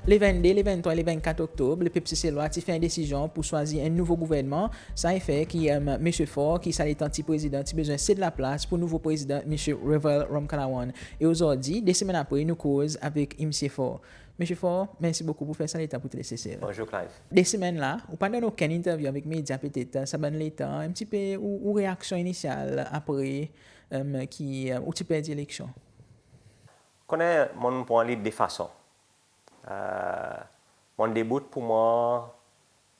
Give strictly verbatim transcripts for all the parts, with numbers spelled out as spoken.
Le vennde, le venntrwa, le vennkat Oktob, lepep Seselwa ti fer en desizyon pour swazir en nouvo gouvernman. Sa i fer ki, e, Msye Faure, ki sa letan ti Prezidan, ti bezwen sed laplas pour nouvo Prezidan, Msye Wavel Ramkalawan. E ozordi, de semenn apre, nou koz avek Msye Faure. Msye Faure, mersi bokou pour fer sa letan pour Tele Sesel. Bonzour, Clive. De semenn la, ou pa'n donn okenn interview avek medya, petet sa bann letan, en pti pe ou, ou reaksyon inisyal apre, e, ki, e, ou ti perdi eleksyon? Konnen, mon pran li de fason. E, mon debout pour mwan,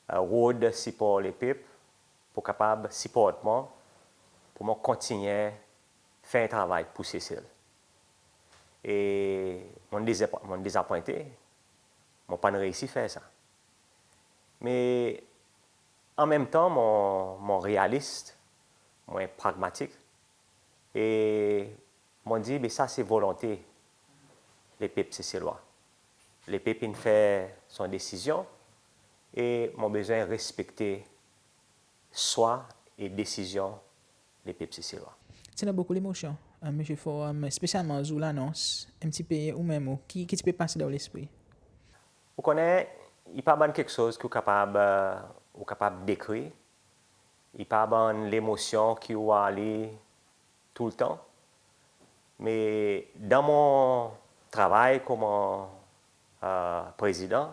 e, rod sipor lepep, pour kapab siport mwan, pour mwan kontinyen fer travay pour Sesel. E mon dezap-, mon dezapwente, mon pa'n reisi fer sa. Me an menm tan, mon, mon realis, mon pragmatik, e mon dir, be sa se volonte lepep Seselwa. Lepep in fer son desizyon, e mon bezwen respekte swa e desizyon lepep Seselwa. Ti annan bokou lemosyon, e, Msye Faure, e, espesyalman zour lanons, en pti pe ou menm ou, ki, ki ti pe pase dan ou lespri? Ou konnen, i pa bann keksoz ki ou kapab, e, ou kapab dekrir. I pa bann lemosyon ki ou ale toultan. Me dan mon travay konman, e, Prezidan,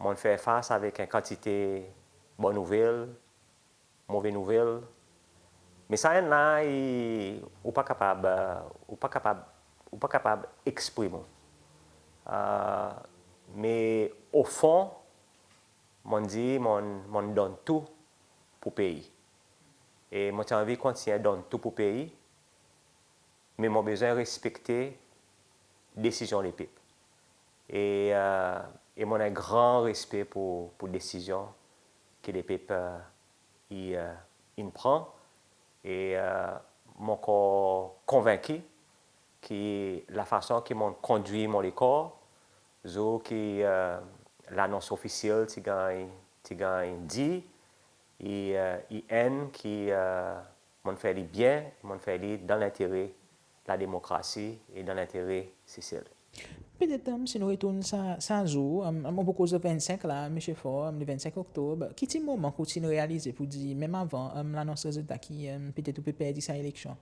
mon fer fas avek en kantite bon nouvel, move nouvel. Me sa enn la, i, ou pa kapab, e, ou pa kapab, ou pa kapab eksprim ou. E, me o fon, mon dir, mon, mon donn tou pour pei. E mon ti anvi kontinyen donn tou pour pei, me mon bezwen respekte desizyon lepep. E, e, e mon annan gran respe pour, pour desizyon ki lepep, e, i, e, in pran. E, e, mon ankor konvenki ki lafason ki mon kondwir mon lekor, zour ki, e, lanons ofisyel ti ganny, ti ganny dir, i, e, i enn ki, e, mon fer li byen, mon fer li dan lentere lademokrasi e dan lentere Sesel. Petet, e, si nou retourn sa, sa zour, e, mon pou koz le vennsenk la, Msye Faure, e, le vennsenk Oktob, ki ti moman ki ou ti'n realize pour dir, menm avan, e, lanons rezilta ki, e, petet ou pe perdi sa eleksyon?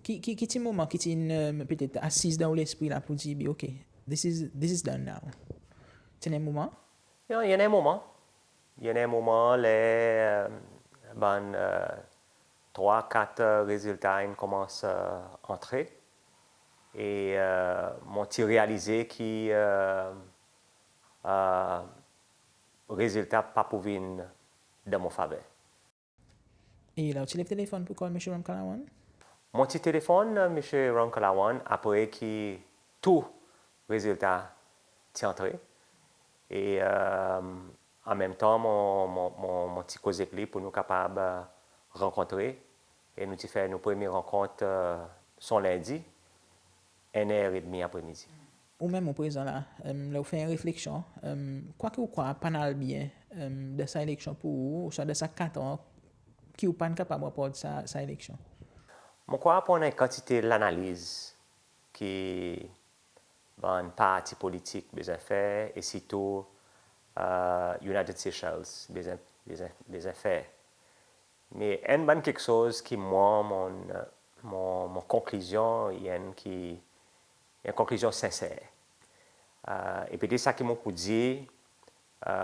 Ki, ki, ki ti moman ki ti'n, e, petet asiz dan ou lespri la pour dir, be, OK, this is, this is done now. Ti annan en moman? I annan, i annan en moman. I annan en moman ler, e, bann, e, trwa, kat, e, rezilta in konmans, e, antre. E, e, mon ti realize ki, e, e, rezilta pa pou vin dan mon faver. E la ou ti lev telefonn pour kol Msye Ramkalawan? Mon ti telefonn, e, Msye Ramkalawan apre ki tou rezilta ti antre. E, e, an menm tan, mon, mon, mon, mon ti koz ek li pour nou kapab, e, rankontre. E nou ti fer nou premye rankont, e, son lendi, enn er edmi apremidi. Ou menm ou prezan la, e, ler ou fer en refleksyon, e, kwa ki ou krwar pa'n al byen, e, dan sa eleksyon pour ou, ouswa dan sa kat an, ki ou pa'n kapab ranport sa, sa eleksyon? Mon krwar pour en kantite lanaliz ki bann parti politik bezwen fer, e sirtou, e, United Seychelles bezwen, bezwen, bezwen fer. Me enn bann keksoz ki mwan, mon, mon, mon konklizyon, i enn ki, en konklizyon senser. E, e petet sa ki mon pou dir, e,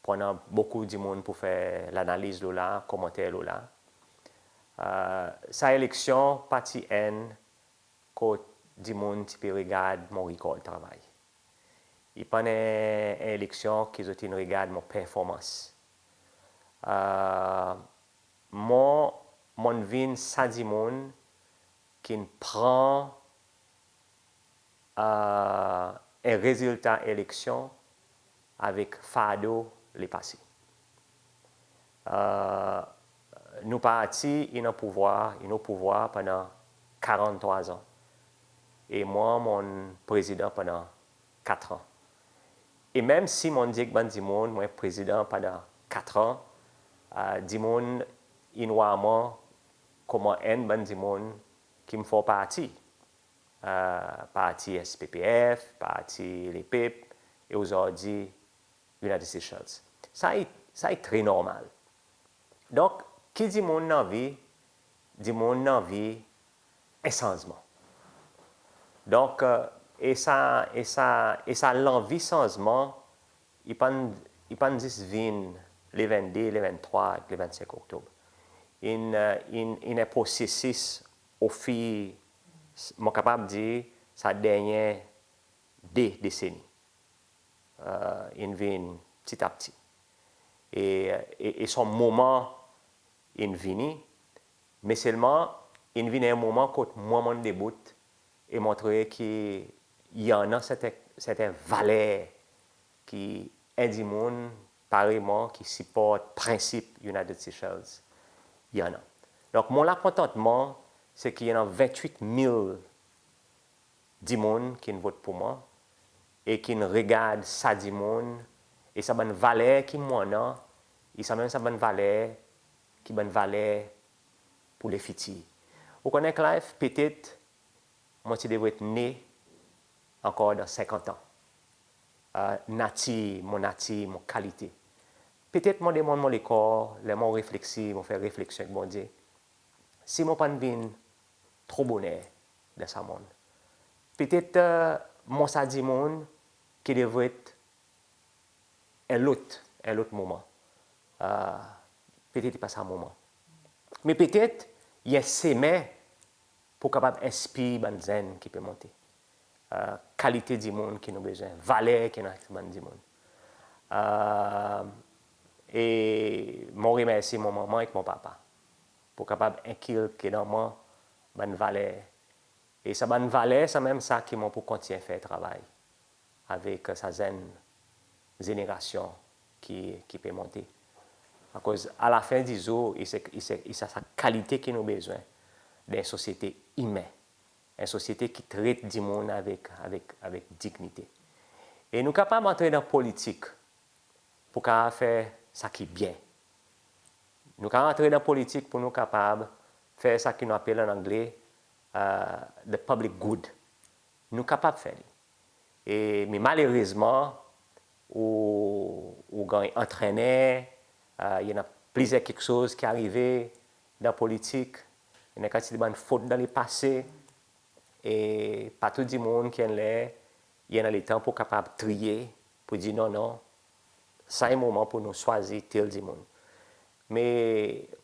pou annan bokou dimoun pou fer lanaliz lo la, komanter lo la. E, sa eleksyon pa ti enn kot dimoun ti pe regard mon rekord travay. I pa'n en, en eleksyon ki zot in regard mon performans. E, mon, mon'n vin sa dimoun ki'n pran, e, en rezilta eleksyon avek fardo lepase. E, nou parti in o pouvwar, in o pouvwar pandan karanntrwa an. E mwan, mon'n prezidan pandan kat an. E menm si mon'n dir ek bann dimoun, mon prezidan pandan kat an, e, dimoun in war mwan konman enn bann dimoun ki'n fer parti. E, parti S P P F, parti Lepep, e ozordi United Seychelles. Sa i, sa i tre normal. Donk, ki dimoun anvi? Dimoun anvi en sanzman. Donk, e sa, e sa, e sa lanvi sanzman, i pa'n, i pa'n zis vin le vennde, le venntrwa ek le vennsenk Oktob. In, in, in en prosesis o fil, mon kapab dir, sa dernyen de deseni. In vin pti a pti. E, e, e son moman in vini, me selman in vin en moman kot mwan mon'n debout e montre ki i annan serten, serten valer ki en dimoun parey mwan ki siport prensip United Seychelles i annan. Donk, mon lakontantman se ki i annan venntwit mil dimoun ki'n vot pour mwan e ki'n regard sa dimoun e sa bann valer ki mon annan, i sanmenm sa bann valer ki bann valer pour lefitir. Ou konnen, Clive, petet mon ti devret ne ankor dan senkant an. Natir, mon natir, mon kalite. Petet mon demann mon lekor, ler mon refleksyon, mon fer refleksyon ek Bondye, si mon pa'n vin tro boner dan sa monn, petet mon sa dimoun ki devret en lot, en lot moman. Petet i pa sa moman. Me petet i en semen pour kapab enspir bann zenn ki pe monte. Kalite dimoun ki nou bezwen, valer ki annan bann dimoun. E mon remersye mon manman ek mon papa pour kapab enkilke dan mwan bann valer. E sa bann valer, sanmenm sa ki mon pou kontinyen fer travay avek sa zenn zenerasyon ki, ki pe monte. Akoz alafen di zour, i se, i se, i sa, sa kalite ki nou bezwen dan en sosyete imen, en sosyete ki tret dimoun avek, avek, avek dinyite. E nou kapab antre dan politik pour kapab fer sa ki byen. Nou kapab antre dan politik pour nou kapab fer sa ki nou apel an Angle the public good. Nou kapab fer li. E, me malerezman, ou, ou ganny antrennen, i annan plizyer keksoz ki arive dan politik, i annan kantite bann fot dan lepase, e pa tou dimoun ki annan ler, i annan letan pour kapab triye, pour dir non, non, sa i moman pour nou swazir tel dimoun. Me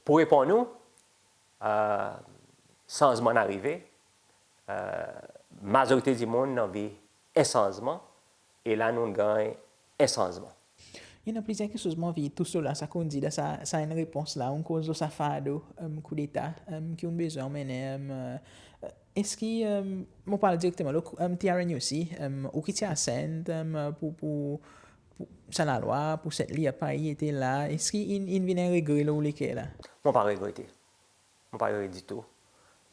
pour reponn ou, sanzman in arive, mazorite dimoun anvi en sanzman, e la nou'n ganny en sanzman. I annan plizyer keksoz mon anvi tous lo la, sa ki ou'n dir dan sa, sa enn repons la, ou'n koz lo sa fardo koudeta ki ou'n bezwen anmennen. Eski, mon pral direkteman lo TRNUC, ou ki ti asent pour, pour, pour sa lalwa, pour set li a pa i ete la, eski in, in vin en regre lo ou leker la? Mon pa regrete. Mon pa regret ditou.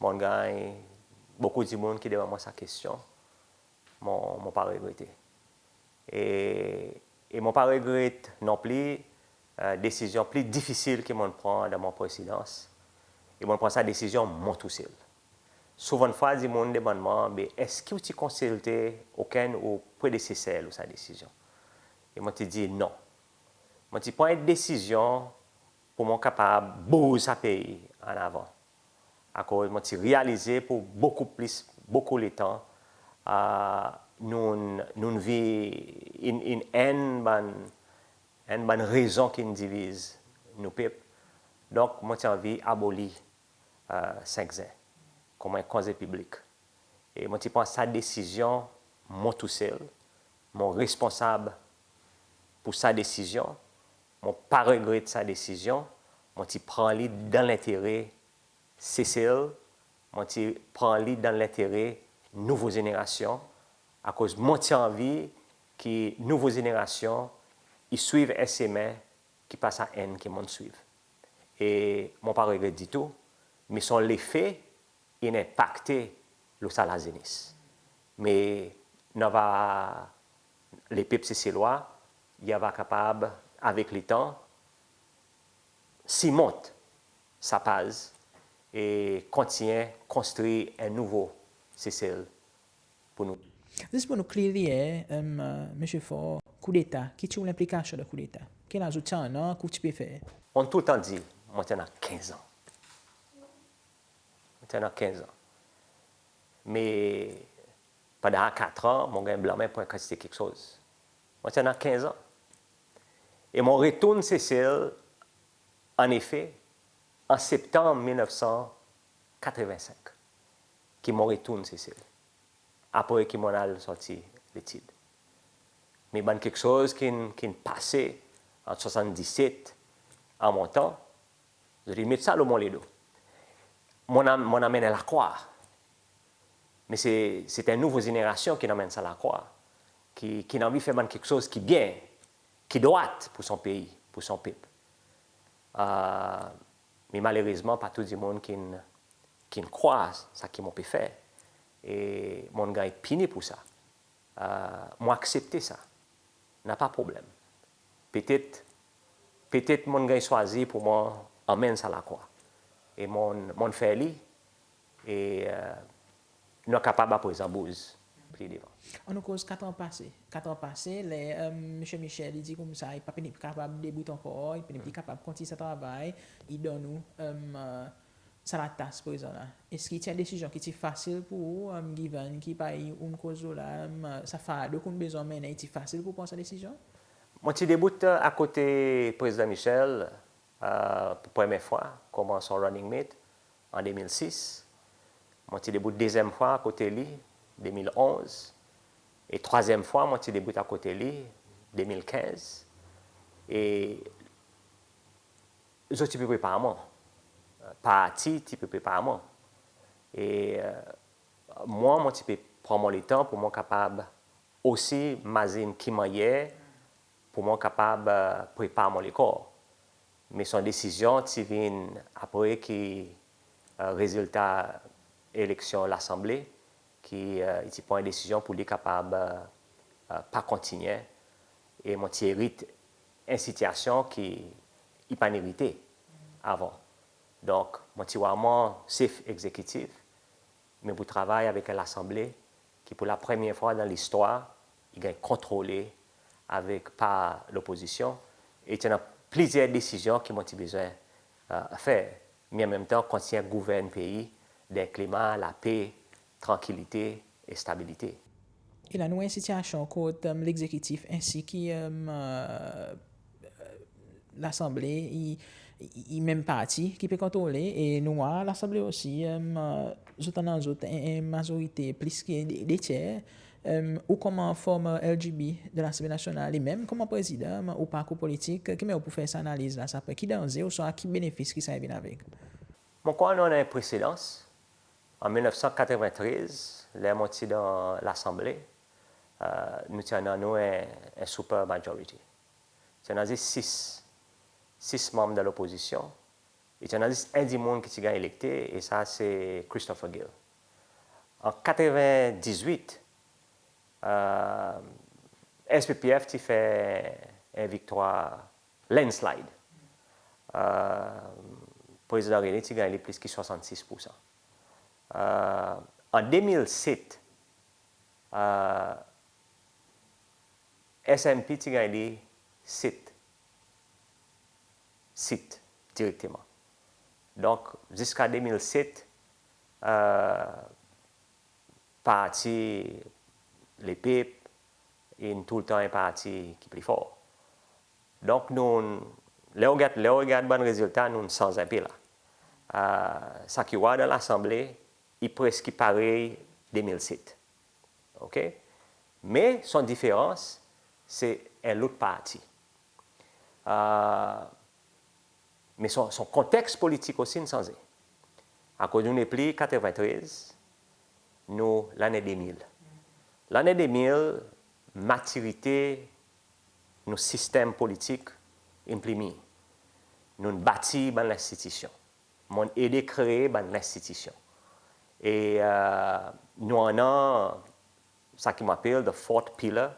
Mon'n ganny bokou dimoun ki demann mwan sa kestyon. Mon, mon pa regrete. E, e mon pa regret nonpli desizyon pli difisil ki mon'n pran dan mon prezidans. E mon'n pran sa desizyon mon tousel. Souvandfwa dimoun demann mwan, be eski ou ti konsilte okenn ou predeseser lo sa desizyon? E mon ti dir non. Mon ti pran en desizyon pour mon kapab bouz sa pei an avan. Akoz mon ti realize pour bokou plis, bokou letan, nou'n, nou'n vi, in, in enn bann, enn bann rezon ki'n diviz nou pep. Donk mon ti anvi aboli senk zen konman en konze piblik. E mon ti pran sa desizyon mon tousel, mon responsab pour sa desizyon, mon pa regret sa desizyon, mon ti pran li dan lentere Sesel, mon ti pran li dan lentere nouvo zenerasyon, akoz mon ti anvi ki nouvo zenerasyon i swiv en semen ki pa sa enn ki mon'n swiv. E mon pa regret ditou, me son lefe in enpakte lo sa lazenes. Me nou ava, lepep Seselwa, i ava kapab, avek letan, sirmont sa paz e kontinyen konstri en nouvo Sesel pour nou. Zis pour nou clear li, e, Msye Faure, koudeta, ki ti ou lenplikasyon dan koudeta? Ki lazout sa, non, ki ou ti pe fer? Mon toultan dir, mon ti annan kenz an. Mon ti annan kenz an. Me pandan kat an, mon ganny blanmen pour en kantite keksoz. Mon ti annan kenz an. E mon retourn Sesel, annefe, an Septanm mil nef san katreven senk, ki mon retourn Sesel. Apre ki mon'n al sorti letid. Me bann keksoz ki'n, ki'n pase an swasanndiset an montan, zot in met sa lo mon ledo. Mon a, mon anmenn en lakrwa. Me se, se en nouvo zenerasyon ki'n anmenn sa lakrwa, ki, ki'n anvi fer bann keksoz ki byen, ki drwat pour son pei, pour son pep. A, me malerezman, pa tou dimoun ki'n, ki'n krwar sa ki mon pe fer. E mon'n ganny pini pour sa. A, mon aksepte sa. Napa problenm. Petet, petet mon'n ganny swazir pour mon anmenn sa lakrwa. E mon, mon'n fer li. E, e, nou kapab aprezan bouz pli devan. Annou koz kat an pase. Kat an pase, ler, e, Msye Michel i dir koumsa, i pa pe ni kapab debout ankor, i pa pe ni kapab kontinyen sa travay, i donn ou, e, sa latas prezan la. Eski ti en desizyon ki ti fasil pour ou, e, given ki parey ou'n koz lo la, e, sa fardo ki ou'n bezwen anmennen, i ti fasil pour pran sa desizyon? Mon ti debout, e, akote Prezidan Michel, e, pour premye fwa, konman son running mate, an de mil sis. Mon ti debout dezyenm fwa akote li, de mil onz. E trwazyenm fwa, mon ti debout akote li, de mil kenz. E zot ti pe prepar mwan. Parti ti pe prepar mwan. E, e, mwan, mon ti pe pran mon letan pour mon kapab osi mazin ki mannyer pour mon kapab, e, prepar mon lekor. Me son desizyon ti vin apre ki, e, rezilta eleksyon Lasanble, ki, e, i ti pran desizyon pour li kapab, e, e, pa kontinyen. E mon ti erit en sitiyasyon ki i pa'n erite avan. Donk, mon ti vreman sef egzekitif, me pour travay avek en Lasanble ki pour lapremye fwa dan listwar, i ganny kontrole avek, par lopozisyon. E ti annan plizyer desizyon ki mon ti bezwen, e, fer. Me anmenmtan, kontinyen gouvern pei dan en klima lape, trankilite e stabilite. E la nou annan en sitiyasyon kot, e, legzekitif ensi ki, e, Lasanble, i, i, i menm parti ki pe kontrole, e nou war Lasanble osi, e, zot annan zot en, en mazorite plis ki de, de tyer. E, ou konman former L G B de Lasanble Nasyonal, e menm konman Prezidan, ou parkour politik, ki mannyer ou pou fer sa analiz la, sa pe, ki danze ouswa ki benefis ki sa i vin avek? Mon krwar nou annan en presedans. An mil nef san katreven trez, ler mon ti dan Lasanble, e, nou ti annan nou en, en super majority. Ti annan zis sis, sis manm dan lopozisyon. E ti annan zis en dimoun ki ti ganny elekte, e sa se Christopher Gill. An katreven dizwit, e, S P P F ti fer en viktwar landslide. E, Prezidan René ti ganny li plis ki swasannsis poursan. E, an de mil set, e, S N P ti ganny li set sit direkteman. Donk, ziska de mil set, e, parti Lepep in toultan en parti ki pli for. Donk, nou, ler ou gard, ler ou gard bann rezilta, nou'n sanz en pe la. E, sa ki ou war dan Lasanble, i preski parey de mil set. OK? Me son diferans, se en lot parti. E, me son, son konteks politik osi in sanze. Akoz nou nepli katreven trez, nou lannen de mil. Lannen de mil, matirite nou sistenm politik in pli mir. Nou'n batir bann lenstitisyon. Mon'n ede kree bann lenstitisyon. E, e, nou annan sa ki mon apel the fourth pillar,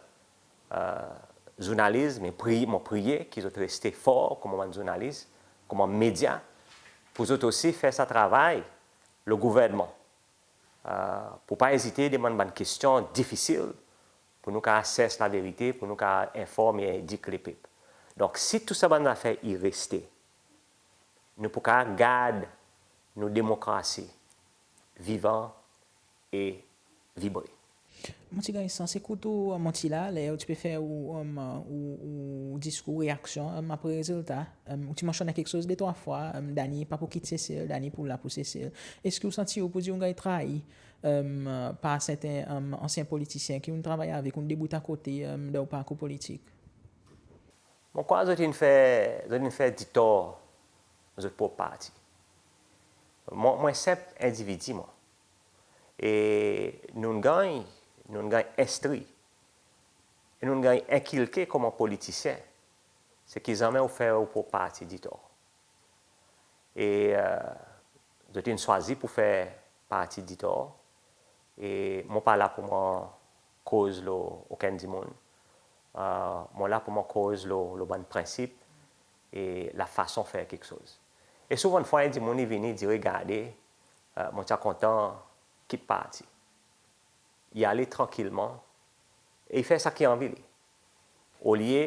e, zournalis, me pri-, mon priye ki zot reste for konman bann zournalis, konman medya, pour zot osi fer sa travay lo gouvernman. pour pa ezite demann bann kestyon difisil, pour nou kapab assess laverite, pour nou kapab enform e edik lepep. Donk, si tou sa bann zafer i reste, nou pou kapab gard nou demokrasi vivan e vibre. Mon ti ganny sans ekout ou, mon ti la, ler ou ti pe fer ou, ou, ou diskour reaksyon apre rezilta, ou ti mansyonnen keksoz de trwa fwa, Danny pa pou kit Sesel, Danny pou la pour Sesel. Eski ou santi ou pou dir ou ganny trayi par serten ansyen politisyen ki ou'n travay avek, ou'n debout akote dan ou parkour politik? Mon krwar zot in fer, zot in fer ditor zot prop parti. Mwan, mwan senp endividi mwan. E nou'n ganny, nou'n ganny enstri. E nou'n ganny enkilke konman politisyen, se ki zanmen ou fer ou prop parti ditor. E zot in swazir pour fer parti ditor. E mon pa la pour mwan koz lo okenn dimoun. Mon la pour mwan koz lo, lo bann prensip e lafason fer keksoz. E souvandfwa en dimoun i vini, i dir, regarde, mon ti a kontan kit parti. I ale trankilman e i fer sa ki anvi li. Olye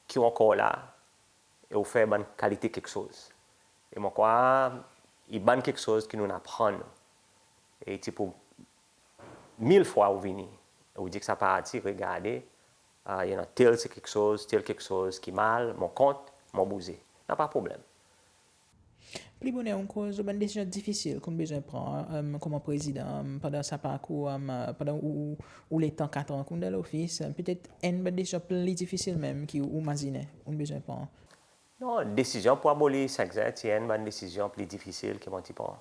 ki ou ankor la e ou fer bann kalite keksoz. E mon krwar i bann keksoz ki nou'n aprann nou. E i ti pou mil fwa ou vini e ou dir ki sa parti, regarde, i annan tel se keksoz, tel keksoz ki mal, mon kont, mon bouze. Napa problenm. Pli boner ou'n koz lo bann desizyon difisil ki ou'n bezwen pran konman prezidan pandan sa parkour, pandan ou, ou, ou letan kat an ki ou'n dan lofis, petet enn bann desizyon pli difisil menm ki ou mazinen ou'n bezwen pran? Non, desizyon pour aboli senk zen ti enn bann desizyon pli difisil ki mon ti pran.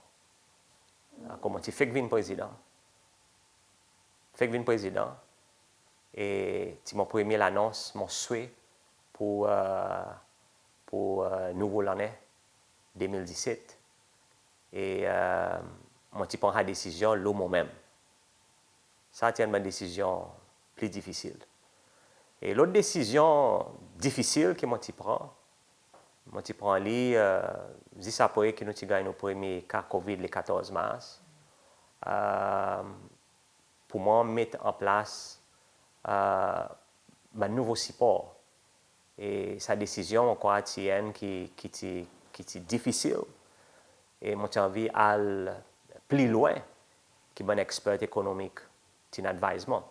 Akoz mon ti fek vin prezidan. Fek vin prezidan. E ti mon premye lanons, mon swe pour, pour nouvo lannen de mil diset. E mon ti pran sa desizyon lo mon menm. Sa ti enn bann desizyon pli difisil. E lot desizyon difisil ki mon ti pran, mon ti pran li zis apre ki nou ti ganny nou premye ka COVID le katorz Mars, pour mwan met an plas bann nouvo sipor. E sa desizyon, mon krwar, ti enn ki, ki ti, ki ti difisil. E mon ti anvi al pli lwen ki bann eksper ekonomik ti'n advise mwan.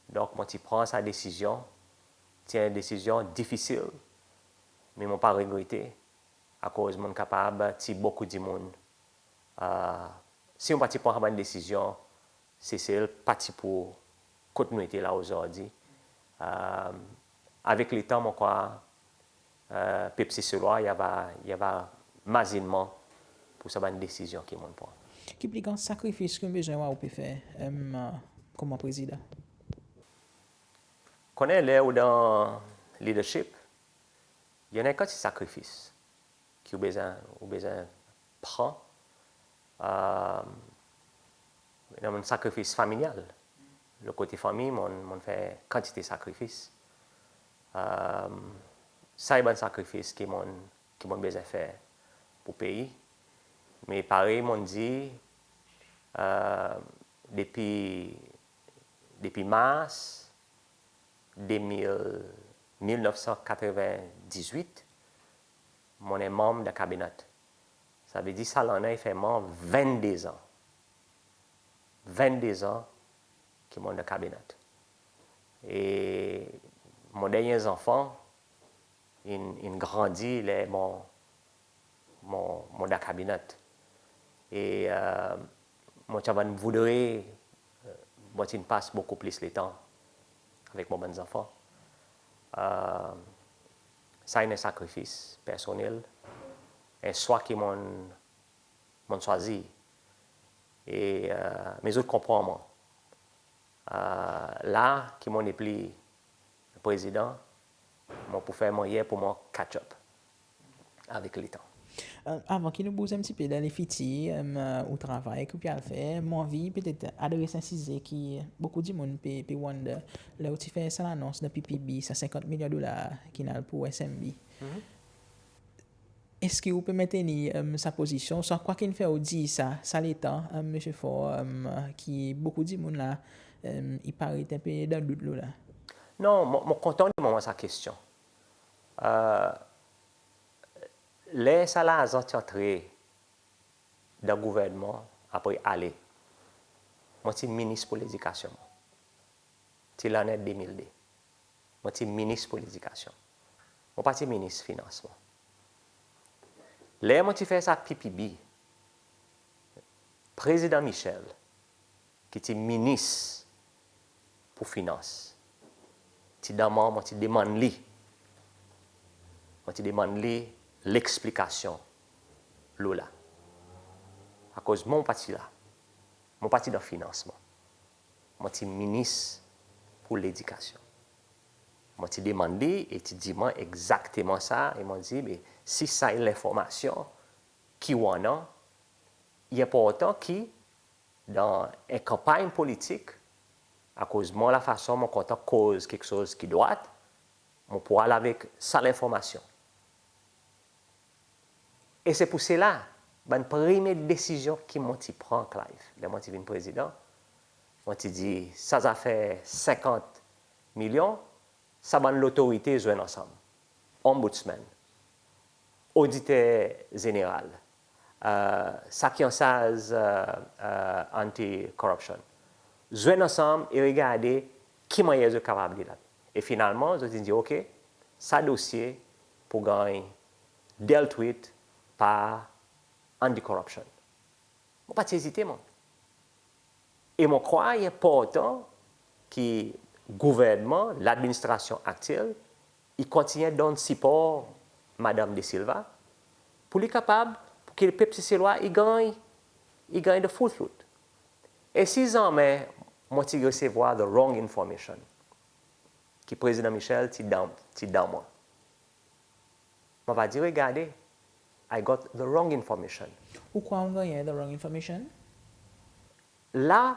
Donk, mon ti pran sa desizyon. Ti enn desizyon difisil, me mon pa regrete, akoz mon'n kapab tir bokou dimoun. Si mon pa ti pran sa bann desizyon, Sesel pa ti pou kot nou ete la ozordi. Avek letan, mon krwar pep Seselwa i ava, i ava mazin mwan pour sa bann desizyon ki mon'n pran. Ki pli gran sakrifis ki ou bezwen war ou pe fer konman prezidan? Konnen ler ou dan leadership, i annan en kantite sakrifis ki ou bezwen, ou bezwen pran. Annan bann sakrifis familyal. Lo kote fanmir, mon, mon fer kantite sakrifis. Sa i bann sakrifis ki mon, ki mon bezwen fer pour pei. Me parey mon dir, depi, depi Mars de mil, mil nef san katreven dizwit, mon en manm dan kabine. Savedir sa lannen i fer mwan venndezan. Venndezan ki mon dan kabine. E mon dernyen zanfan in, in grandi ler mon, mon, mon dan kabine. E mon ti ava voudre mon ti'n pas bokou plis letan avek mon bann zanfan. Sa i en sakrifis personnel, en swa ki mon, mon swazir. E me zot konpran mwan. La ki mon nepli prezidan, mon pou fer mannyer pour mon catch up avek letan. Avan ki nou bouz en pti pe dan lefitir, ou travay ki ou pe al fer, mon anvi petet adres en size ki bokou dimoun pe, pe wonder. Ler ou ti fer sa lanons dan P P B, sa senkant milyon dolar ki'n al pour S M B. Eski ou pe mentenir, em, sa pozisyon? Sa kwa ki'n fer ou dir sa, sa letan, em, Msye Faure, em, ki bokou dimoun la, em, i paret en pe dan dout lo la? Non, mon, mon kontan ou demann sa kestyon. E, ler sa larzan ti antre dan gouvernman apre ale, mon ti Minis pour Ledikasyon. Ti lannen de mil de. Mon ti Minis pour Ledikasyon. Mon pa ti Minis Finans, mwan. Ler mon ti fer sa P P B, Prezidan Michel, ki ti Minis pour Finans, ti demann, mon ti demann li, mon ti demann li leksplikasyon lo la. Akoz mon pa ti la. Mon pa ti dan finans, mwan. Mon ti Minis pour Ledikasyon. Mon ti demann li e ti dir mwan egzakteman sa, e mon dir, be, si sa i lenformasyon ki ou annan, i enportan ki dan en kanpanny politik, akoz mwan, lafason mon kontan koz keksoz ki drwat, mon pou al avek sa lenformasyon. E se pour sela, bann premye desizyon ki mon ti pran, Clive, ler mon ti vin Prezidan, mon ti dir, sa zafer senkant milyon, sa bann lotorite zwenn ansanm. Ombudsman, Oditer Zeneral, e, sa ki ansarz, e, e, anti-corruption, zwenn ansanm e regarde ki mannyer zot kapab deal avek. E finalman, zot in dir, OK, sa dosye pou ganny dealt with par anti-corruption. Mon pa ti ezite, mwan. E mon krwar i enportan ki gouvernman, ladministrasyon aktyel, i kontinyen donn sipor Madanm De Silva, pour li kapab, pour ki lepep Seselwa i ganny, i ganny the full truth. E si zanmen mon ti resevwar the wrong information, ki Prezidan Michel ti dan, ti dan mwan, mon ava dir, regarde, I got the wrong information. Ou krwar ou gannyen the wrong information? La,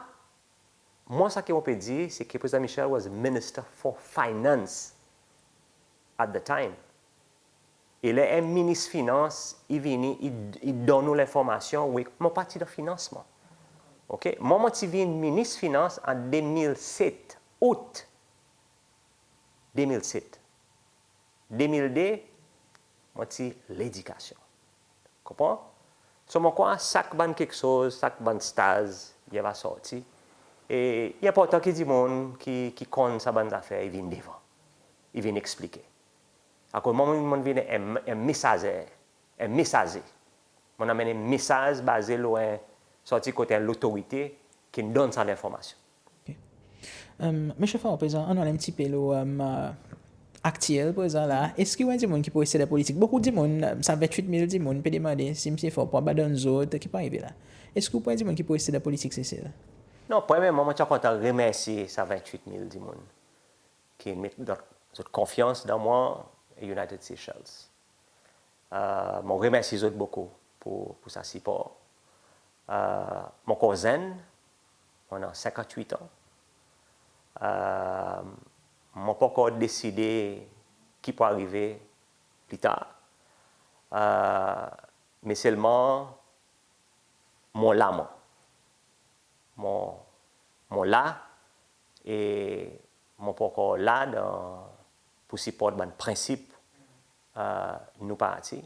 mwan, sa ki mon pe dir, se ki Prezidan Michel was Minister for Finance at the time. E ler en Minis Finans i vini, i, i donn ou lenformasyon, wi, mon pa ti dan finans, mwan. OK? Mwan, mon ti vin Minis Finans an de mil set, Out de mil set. De mil de, mon ti Ledikasyon. Konpran? So, mon krwar sak bann keksoz, sak bann staz, i ava sorti. E i enportan ki dimoun ki, ki konn sa bann zafer, i vin devan, i vin eksplike. Akoz mwan, mon, mon vin en, en mesazer, en mesaze. Mon anmenn en mesaz baze lo en, sorti kot en lotorite ki'n donn sa lenformasyon. Em, Msye Faure, prezan, annou al en pti pe lo, em, aktyel prezan la. Eski ou en dimoun ki pou reste dan politik? Bokou dimoun, em, sa venntuit mil dimoun pe demande si Msye Faure pou abandonn zot, ki pou arive la? Eski ou pou en dimoun ki pou reste dan politik Sesel? Non, premyerman, mon ti a kontan remersye sa venntuit mil dimoun ki met dan, zot konfyans dan mwan e United Seychelles. E, mon remersye zot bokou pour, pour sa sipor. E, mon ankor zenn, mon annan senkantwit an. E, mon pa ankor deside ki pou arive pli tar. E, me selman mon la, mwan. Mon, mon la, e mon pa ankor la dan, pour siport bann prensip, e, nou parti.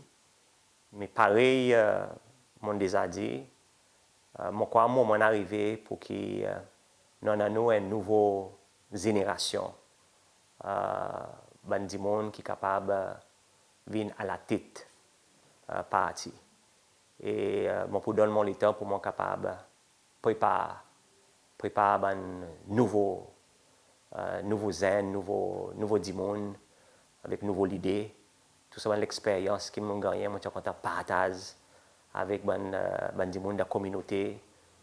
Me parey, e, mon deza dir, e, mon krwar moman in arive pour ki, e, nou annan nou en nouvo zenerasyon, e, bann dimoun ki kapab, e, vin alatet, e, parti. E, e, mon pou donn mon letan pour mon kapab prepar, prepar bann nouvo, e, nouvo zenn, nouvo, nouvo dimoun, avek nouvo lide. Tou sa bann leksperyans ki mon gannyen, mon ti a kontan partaz avek bann, e, bann dimoun dan kominote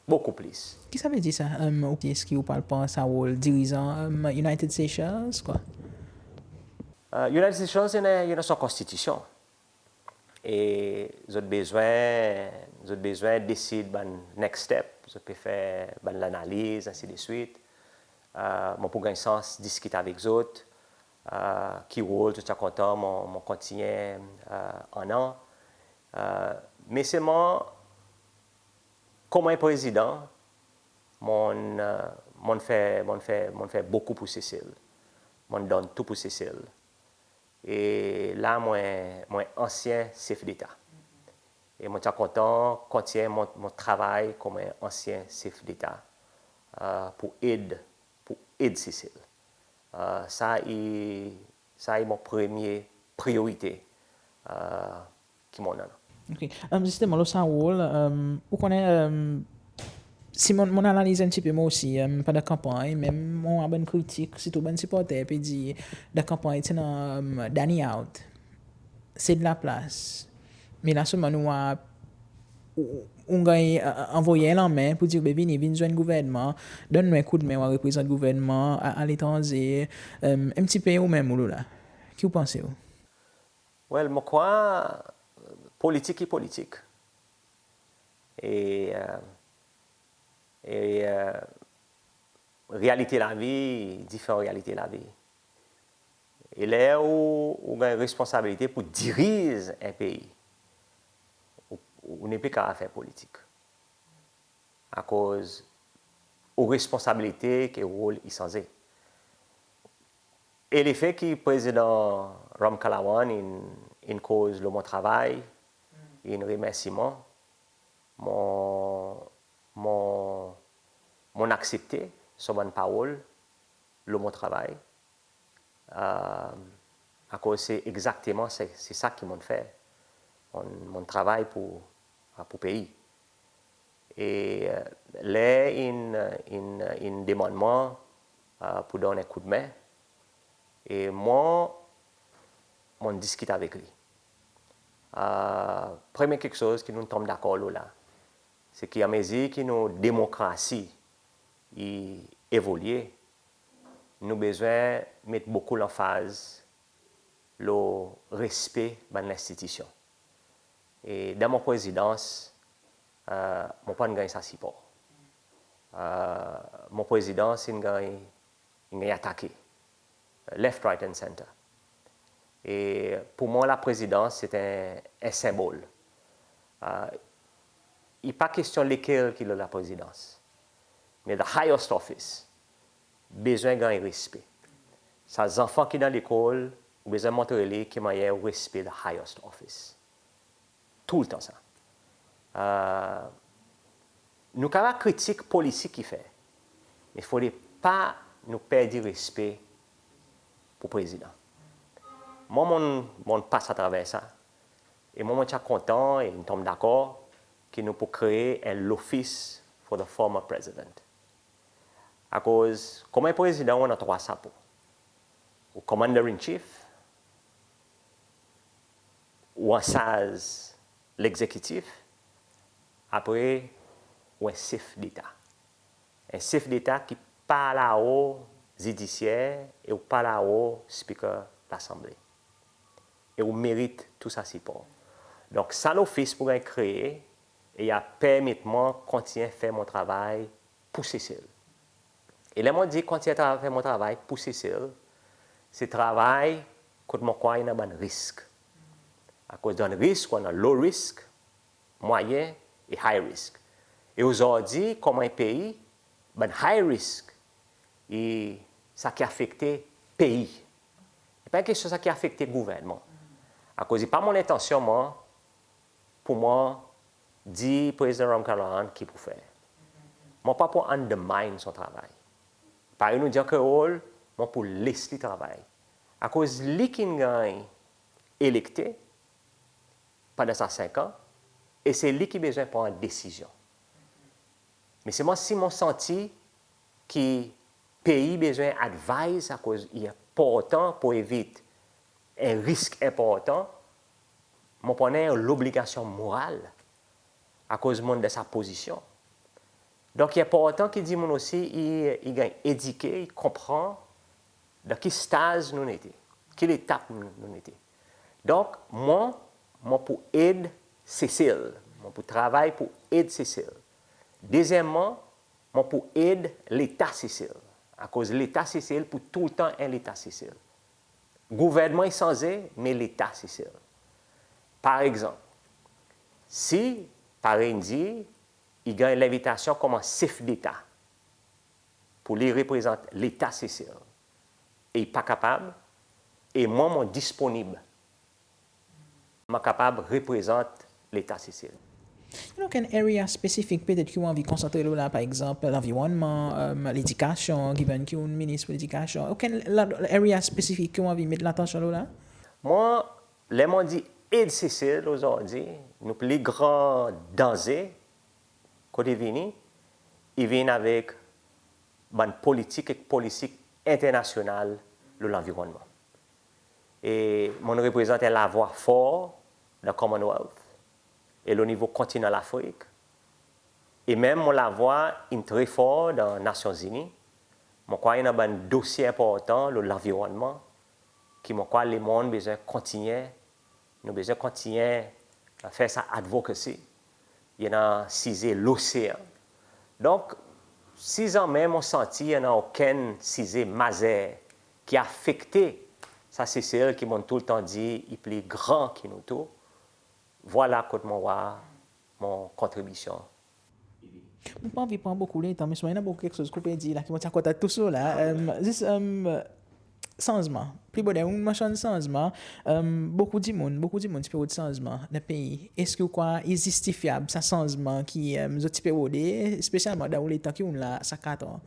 bokou plis. Ki sa vedir sa, em, ou, eski ou pou al pran sa rol dirizan, em, United Seychelles, kwa? E, United Seychelles, i annan, i annan son konstitisyon. E zot bezwen, zot bezwen desid bann next step, zot pe fer bann lanaliz, ensidswit. E, mon pou ganny sans diskit avek zot, e, ki rol zot ti a kontan mon, mon kontinyen, e, annan. Me selman, konman en prezidan, mon'n, mon'n fer, mon'n fer, mon'n fer bokou pour Sesel. Mon'n donn tou pour Sesel. E la mon, mon ansyen sef deta. E mon ti a kontan kontinyen mon, mon travay konman ansyen sef deta pour ed, pour ed Sesel. Sa i, sa i mon premye priyorite ki mon'n annan. Ok. Zisteman, lo sa rol, ou konnen, si mon, mon analiz en pti pe mwan osi, pandan kanpanny, menm mon war bann kritik, sirtou bann siporter pe dir, dan kanpanny ti annan Danny out, sed laplas. Me la selman nou war ou, ou ganny anvoye lanmen pour dir, be vini, vin zwenn gouvernman, donn nou en koudmen, ou a reprezant gouvernman aletranze, en pti pe ou menm ou lo la. Ki ou panse ou? Well, mon krwar politik i politik. E, e realite lavi, diferan realite lavi. E ler ou, ou ganny responsabilite pour diriz en pei, ou, ou nepli kapab fer politik. Akoz ou responsabilite ek ou rol i sanze. E lefe ki Prezidan Ramkalawan in, in koz lo mon travay, in remersi mwan, mon, mon, mon'n aksepte son bann parol lo mon travay. Akoz se egzakteman se, se sa ki mon'n fer. Mon'n, mon'n travay pour, pour pei. E ler in, in, in demann mwan pour donn en koudmen, e mwan, mon'n diskit avek li. Premye keksoz ki nou'n tonm dakor lo la, se ki anmezir ki nou demokrasi i evolye, nou bezwen met bokou lanfaz lo respe bann lenstitisyon. E dan mon prezidans, mon pa'n ganny sa sipor. Mon prezidans in ganny, in ganny atake left, right and center. E pour mwan, laprezidans se en, en senbol. I pa kestyon lekel ki lo laprezidans, me the highest office bezwen ganny respe. Sa zanfan ki dan lekol, ou bezwen montre li ki mannyer ou respe the highest office. Toultan sa. Nou kapab kritik polisi ki fer, me fodre pa nou perdi respe pour prezidan. Mwan, mon'n, mon'n pas atraver sa. E mwan, mon ti a kontan e nou tonm dakor ki nou pou kree en lofis for the former president. Akoz konman prezidan, ou annan trwa sapo. Ou Commander in Chief, ou ansarz legzekitif, apre ou en sef deta. En sef deta ki pa lao zidisyer e ou pa lao Speaker Lasanble. E ou merit tou sa sipor. Donk sa lofis pou ganny kree e i a permet mwan kontinyen fer mon travay pour Sesel. E ler mon dir kontinyen tra-, fer mon travay pour Sesel, se travay kot mon krwar i annan bann risk. Akoz dan risk ou annan low risk, mwayen e high risk. E ozordi, konman en pei, bann high risk i sa ki afekte pei. I pa en kestyon sa ki afekte gouvernman. Akoz i pa mon lentansyon mwan pour mwan dir Prezidan Ramkalawan ki pou fer. Mon pa pou undermine son travay. Parey nou dir an kreol, mon pou les li travay. Akoz li ki'n ganny elekte pandan sa senk an, e se li ki bezwen pran desizyon. Me selman si mon santi ki pei bezwen advice akoz i enportan pour evit en risk enportan, mon pou annan lobligasyon moral akoz mon'n dan sa pozisyon. Donk i enportan ki dimoun osi i, i ganny edike, i konpran dan ki staz nou'n ete, ki letap nou, nou'n ete. Donk mwan, mon pou ed Sesel, mon pou travay pour ed Sesel. Dezyenmman, mon pou ed Leta Sesel. Akoz Leta Sesel pou toultan en Leta Sesel. Gouvernman i sanze, me Leta Sesel. Par egzanp, Si, parey in dir, i ganny lenvitasyon konman sef deta pour li reprezant Leta Sesel, e i pa kapab, e mwan mon disponib, mon kapab reprezant Leta Sesel. Okenn area spesifik petet ki ou anvi konsantre lo la, par egzanp lanvironnman, ledikasyon, given ki ou Minis pour ledikasyon, okenn area spesifik ki ou anvi met latansyon lo la? Mwan, ler mon dir ed Sesel ozordi, nou pli gran danze kot i vini, i vin avek bann politik ek polisi enternasyonal lo lanvironnman. E mon reprezant en lavwa for dan Commonwealth e lo nivo kontinan Lafrik. E menm mon lavwa in tre for dan Nasyon Zini. Mon krwar i annan bann dosye enportan lo lanvironnman ki mon krwar lemonn bezwen kontinyen, nou bezwen kontinyen fer sa advocacy. I annan size losean. Donk, si zanmen mon santi i annan okenn size mazer ki afekte sa Sesel ki mon'n toultan dir i pli gran ki nou tou, vwala kot mon war mon kontribisyon. Mon pa anvi pran bokou letan, me selman i annan bokou keksoz ki ou pe dir la ki mon ti a kontan tous lo la. Zis, sanzman. Pli boner ou'n mansyonn sanzman. Bokou dimoun, bokou dimoun ti pe rod sanzman dan pei. Eski ou krwar i zistifyab sa sanzman ki zot ti pe rode, espesyalman dan ou letan ki ou'n la sa kat an?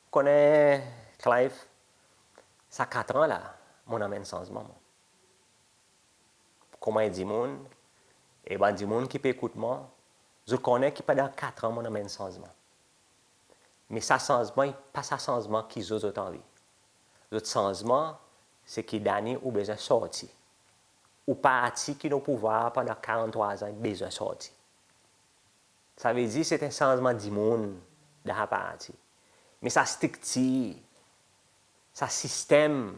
Konnen, Clive, sa kat an la, mon'n anmenn sanzman mwan. Konman en dimoun, e bann dimoun ki pe ekout mwan, zot konnen ki pandan kat an mon'n anmenn sanzman. Me sa sanzman i pa sa sanzman ki zot, zot anvi. Zot sanzman se ki, Danny, ou bezwen sorti. Ou parti ki'n o pouvwar pandan karanntrwa an i bezwen sorti. Savedir se en sanzman dimoun dan sa parti. Me sa striktir, sa sistenm,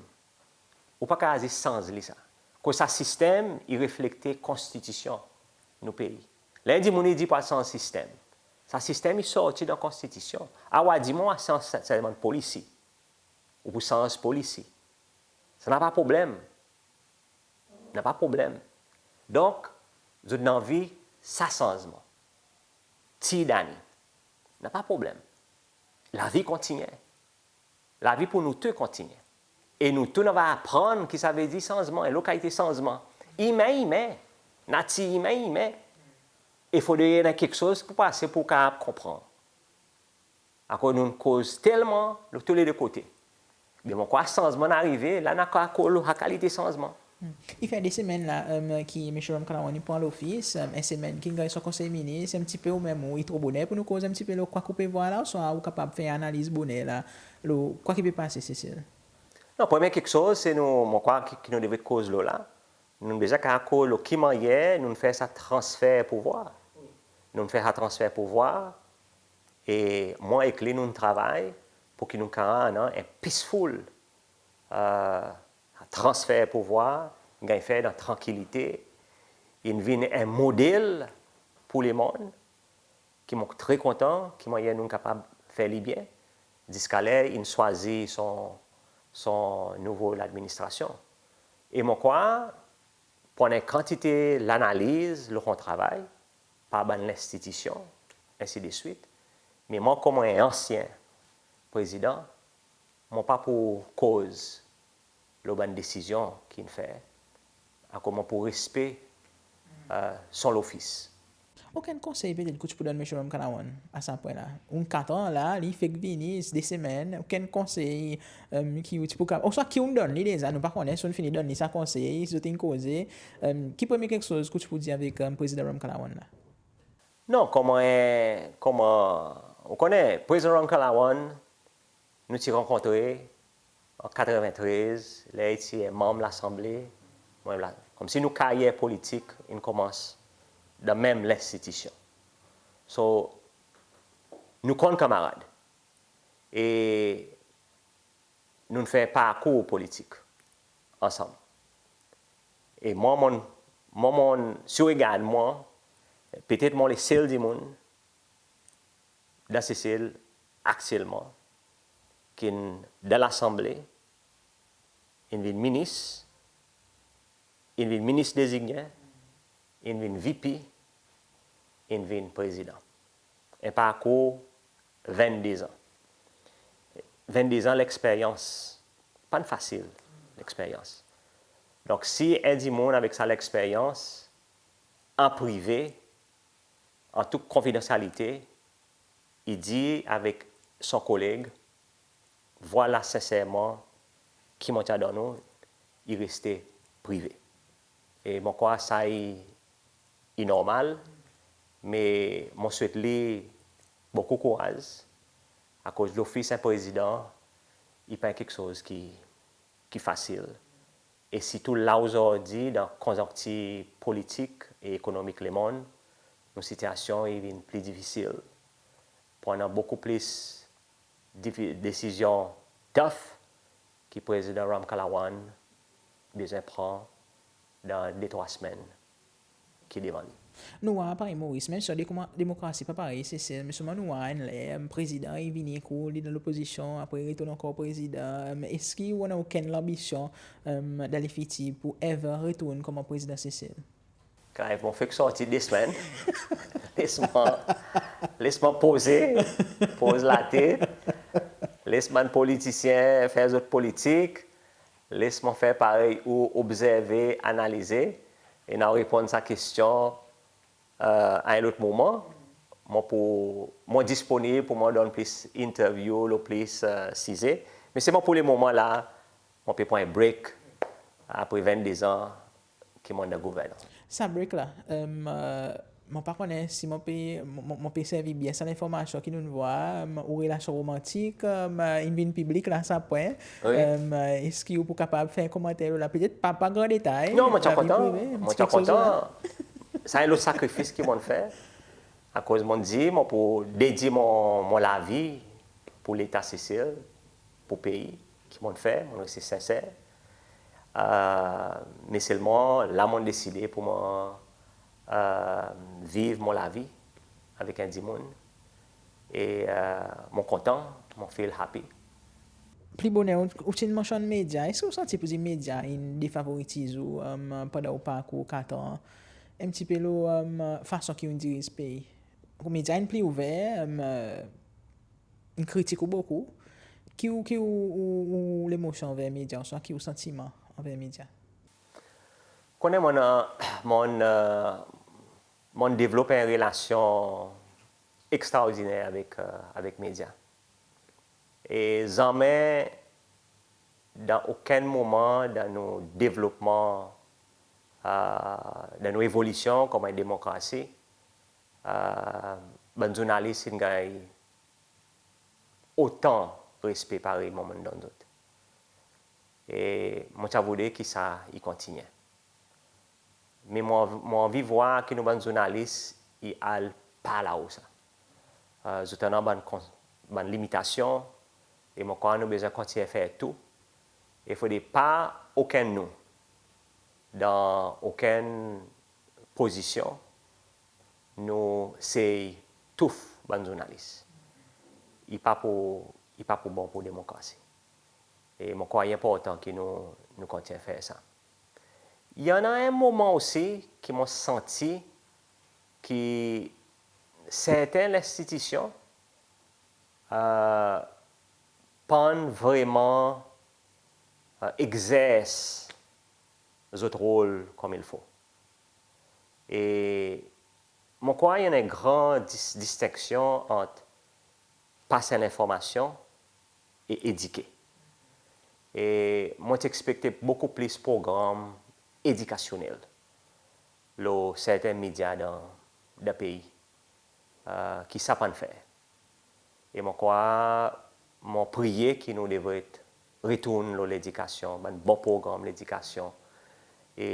ou pa kapab zis sanz li sa. Akoz sa sistenm i reflekte Konstitisyon nou pei. Ler en dimoun i dir pour al sanz sistenm, sa sistenm i sorti dan Konstitisyon. Ou a dir mwan ou a sanz selman polisi, ou pour sanz polisi. Sa napa problenm. Napa problenm. Donk, zot anvi sa sanzman. Tir Danny. Napa problenm. Lavi kontinyen. Lavi pour nou tou kontinyen. E nou tou nou ava aprann ki savedir sanzman, en lot kalite sanzman. Imen, imen. Natir imen, imen. E fodre i annan keksoz pour pase pour kapab konpran. Akoz nou'n koz telman lo tou le de kote. Be mon krwar sanzman in arive, la nou a kapab koz lo sa kalite sanzman. I fer de semenn la ki Msye Ramkalawan i pran lofis, en semenn ki'n ganny son Konsey Minis, en pti pe ou menm ou, i tro boner pour nou koz en pti pe lo kwa ki ou pe vwar la, ouswa ou kapab fer analiz boner la lo kwa ki pe pase Sesel? Non, premye keksoz se nou, mon krwar ki, ki nou devret koz lo la, nou'n bezwen kapab koz lo ki mannyer nou'n fer sa transfer pouvwar. Nou'n fer sa transfer pouvwar, e mwan ek li nou'n travay pour ki nou kapab annan en peaceful transfer pouvwar, ganny fer dan trankilite, in vin en model pour lemonn, ki mon tre kontan ki mannyer nou'n kapab fer li byen, ziska ler in swazir son, son nouvo ladministrasyon. E mon krwar, pour annan en kantite lanaliz lo son travay, par bann lenstitisyon, ensidswit. Me mwan konman en ansyen Prezidan, mon pa pou koz lo bann desizyon ki'n fer, akoz mon pou respe son lofis. Okenn konsey petet ki ou ti pou donn Msye Ramkalawan a sa pwen la? Ou'n kat an la, li fek vini, de semenn, okenn konsey ki ou ti pou kapab, ouswa ki ou'n donn li deza, nou pa konnen si ou'n fini donn li sa konsey, si zot in koze, ki premye keksoz ki ou ti pou dir avek Prezidan Ramkalawan la? Non, konman, konman, ou konnen, Prezidan Ramkalawan, nou ti rankontre an katreventrez, ler i ti en manm Lasanble, mwan la, konmsi nou karyer politik in konmans dan menm lenstitisyon. So, nou konn kanmarad. E nou'n fer parkour politik ansanm. E mwan, mon, mwan, mon, si ou regard mwan, petet mon le sel dimoun dan Sesel aktyelman ki'n dan Lasanble, in vin minis, in vin minis dezinyen, in vin VP, in vin prezidan. En parkour venndezan. Venndezan leksperyans. Pa'n fasil, leksperyans. Donk, si en dimoun avek sa leksperyans, an prive, an tou konfidansyalite, i dir avek son koleg, vwala senserman ki mon ti a donn ou, i reste prive. E mon krwar sa i, i normal, me mon swet li bokou kouraz, akoz lofis en prezidan, i pa en keksoz ki, ki fasil. E sirtou la ozordi, dan konzonktir politik e ekonomik lemonn, nou sitiasyon i vin pli difisil. Pou annan bokou plis difi-, desizyon tough ki Prezidan Ramkalawan bezwen pran dan de trwa semenn ki devan li. Nou war parey Moris, menm si demokrasi pa parey Sesel, me selman nou war enn ler, prezidan i vini ek ou, li dan lopozisyon, apre i retourn ankor prezidan. Eski ou annan okenn lanbisyon, dan lefitir pou ever retourn konman prezidan Sesel? Clive, mon fek sorti de semenn. Les mwan, les mwan poze, poz latet. Les bann politisyen fer zot politik. Les mwan fer parey ou, obzerve, analize. E nou a reponn sa kestyon a en lot moman. Mon pou, mon disponib pou mon donn plis interview lo plis size. Me selman pou le moman la, mon pe pran en break apre venndezan ki mon'n dan gouvernman. Sa break la, mon pa konnen si mon pe, mon, mon pe servi byen sa lenformasyon ki nou'n vwar, ou relasyon romantik in vin piblik la sa pwen. Eski ou pou kapab fer en komanter lo la, petet pa, pa gran detay? Non, mon ti a kontan. Mon ti a kontan. Sa en lot sakrifis ki mon'n fer. Akoz mon'n dir mon pou dedye mon, mon lavi pou Leta Sesel, pou pei, ki mon'n fer, mon'n reste senser. Me selman la mon'n deside pou mon viv mon lavi avek en dimoun. E mon kontan, mon feel happy. Pli boner, ou, ou ti'n mansyonn medya. Eski ou santi poudir medya in defavoritiz ou pandan ou parkour kat an? En pti pe lo fason ki ou'n diriz pei. Medya in pli ouver, in kritik ou bokou. Ki ou, ki ou, ou, ou lemosyon anver medya, ouswa ki ou santiman anver medya? Konnen mon'n, mon'n, mon'n devlop en relasyon ekstraordiner avek, avek medya. E zanmen dan okenn moman dan nou devlopman, dan nou evolisyon konman en demokrasi, bann zournalis in ganny otan respe parey mwan mon'n donn zot. E mon ti a voudre ki sa i kontinyen. Me mon, mon anvi vwar ki nou bann zournalis i al par lao sa. Zot annan bann kon-, bann limitasyon, e mon krwar nou bezwen kontinyen fer tou. E fodre pa okenn nou, dan okenn pozisyon, nou sey touf bann zournalis. I pa pou, i pa pou bon pou demokrasi. E mon krwar i enportan ki nou, nou kontinyen fer sa. I annan en moman osi ki mon santi ki serten lenstitisyon pa'n vreman egzers zot rol konmilfo. E mon krwar i annan en gran dis-, distenksyon ant pas en lenformasyon e edike. E mon ti ekspekte bokou plis progranm edikasyonnel lo serten medya dan, dan pei, ki sa pa'n fer. E mon krwar, mon priye ki nou devret retourn lo ledikasyon, bann bon progranm ledikasyon, e,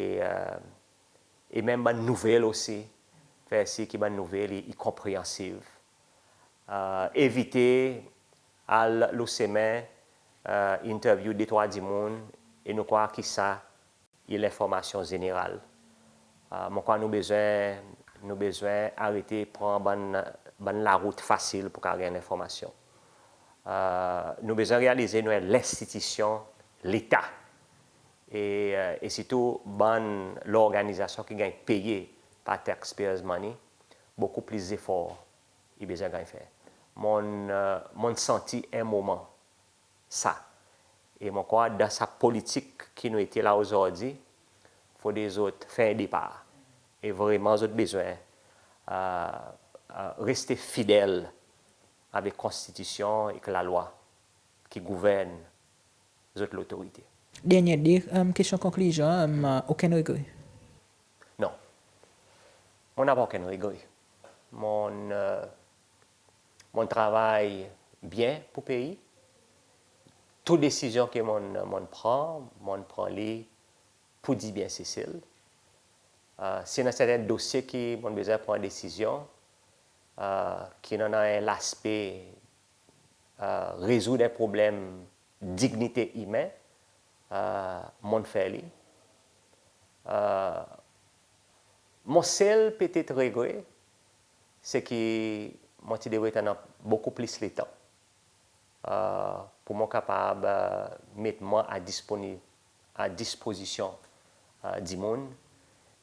e menm bann nouvel osi, fer sir ki bann nouvel i, i konpreansiv. Evite al lo semen, interview de trwa dimoun, e nou krwar ki sa i lenformasyon zeneral. Mon krwar nou bezwen, nou bezwen arete pran bann, bann larout fasil pou kapab ganny lenformasyon. Nou bezwen realize nou en lenstitisyon Leta. E, e sirtou bann lorganizasyon ki ganny peye par taxpayers' money. bokou plis zefor i bezwen ganny fer. Mon'n, e, mon'n santi en moman sa. E mon krwar dan sa politik ki nou ete la ozordi, fodre zot fer en depar. E vreman zot bezwen, e, e, reste fidel avek Konstitisyon ek Lalwa ki gouvern zot lotorite. Dernyen de, e, kestyon konklizyon, e, okenn regre? Non. Mon napa okenn regre. Mon'n, e, mon'n travay byen pour pei. Tou desizyon ki mon'n, mon'n pran, mon'n pran li pour dibyen Sesel. E, si annan serten dosye ki mon'n bezwen pran desizyon, e, ki annan en laspe, e, rezoud en problenm dinyite imen, e, mon'n fer li. E, mon sel petet regre, se ki mon ti devret annan bokou plis letan, e, pour mon kapab, e, met mwan a disponi-, a dispozisyon, e, dimoun.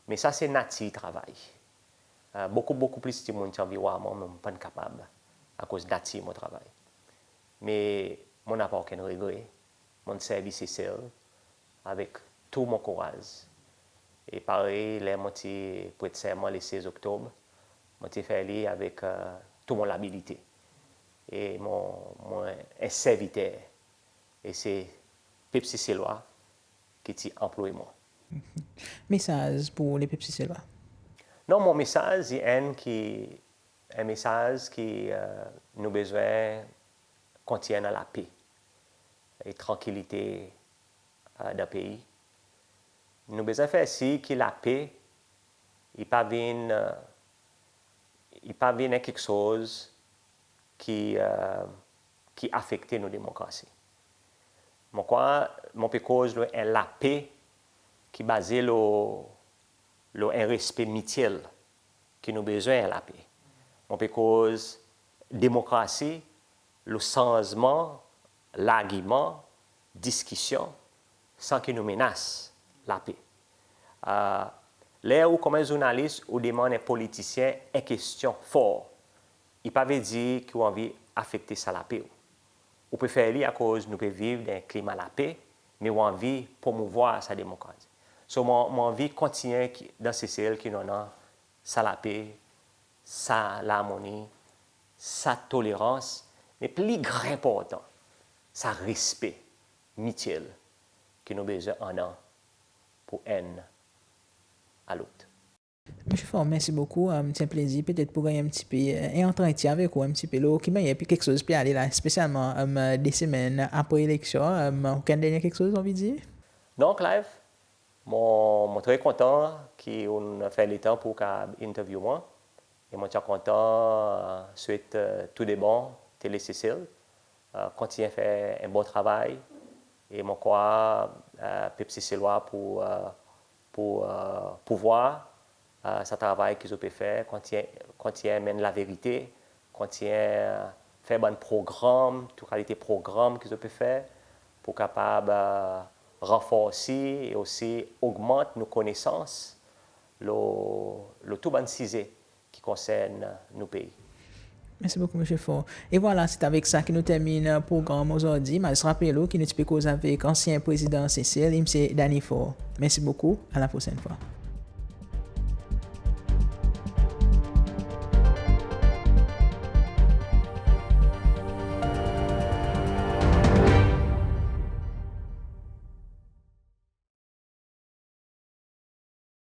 Me sa se natir travay. E, bokou, bokou plis dimoun ti anvi war mwan, me mon pa'n kapab akoz natir mon travay. Me mon napa okenn regre. Mon'n servi Sesel avek tou mon kouraz. E parey ler mon ti pret serman le sez Oktob, mon ti fer li avek, e, tou mon labilite. E mon, mon en serviter. E se pep Seselwa ki ti anploy mwan. Mesaz pour lepep Seselwa? Non, mon mesaz i enn ki, en mesaz ki, e, nou bezwen kontinyen annan lape e trankilite, e, dan pei. Nou bezwen fer sir ki lape i pa vin, e, i pa vin en keksoz ki, e, ki afekte nou demokrasi. Mon krwar, mon pe koz lo en lape ki baze lo, lo en respe mityel, ki nou bezwen en lape. Mon pe koz demokrasi, lo sanzman, largiman, diskisyon, san ki nou menas lape. E, ler ou konman en zournalis, ou demann en politisyen en kestyon for, i pa vedir ki ou anvi afekte sa lape ou. Ou pe fer li akoz nou pe viv dan en klima lape, me ou anvi promouvwar sa demokrasi. So, mon, mon anvi kontinyen ki, dan Sesel ki nou annan sa lape, sa larmoni, sa tolerans, me pli gran enportan, sa respe mityel ki nou bezwen annan pour enn a lot. Msye Faure, mersi bokou. E, ti en plezir petet pour ganny en pti pe, e, en antretyen avek ou, en pti pe lo ki mannyer keksoz pe ale la, espesyalman, e, de semenn apre eleksyon. E, okenn dernyen keksoz ou anvi dir? Non, Clive, mon, mon tre kontan ki ou'n fer letan pour kapab interview mwan. E mon ti a kontan, e, swet, e, tou de bon Tele Sesel, e, kontinyen fer en bon travay. E mon krwar, e, pep Seselwa pour, e, pour, e, pour war, e, sa travay ki zot pe fer, kontinyen, kontinyen anmenn laverite, kontinyen, e, fer bann progranm, tou kalite progranm ki zot pe fer, pour kapab, e, ranforsi e osi ogmant nou konesans lo, lo tou bann size ki konsern nou pei. Mersi bokou, Msye Faure. E vwala, se avek sa ki nou termin progranm ozordi. Mon zis rapel ou ki nou ti pe koz avek ansyen Prezidan Sesel, Msye Danny Faure. Mersi bokou, a la prosenn fwa.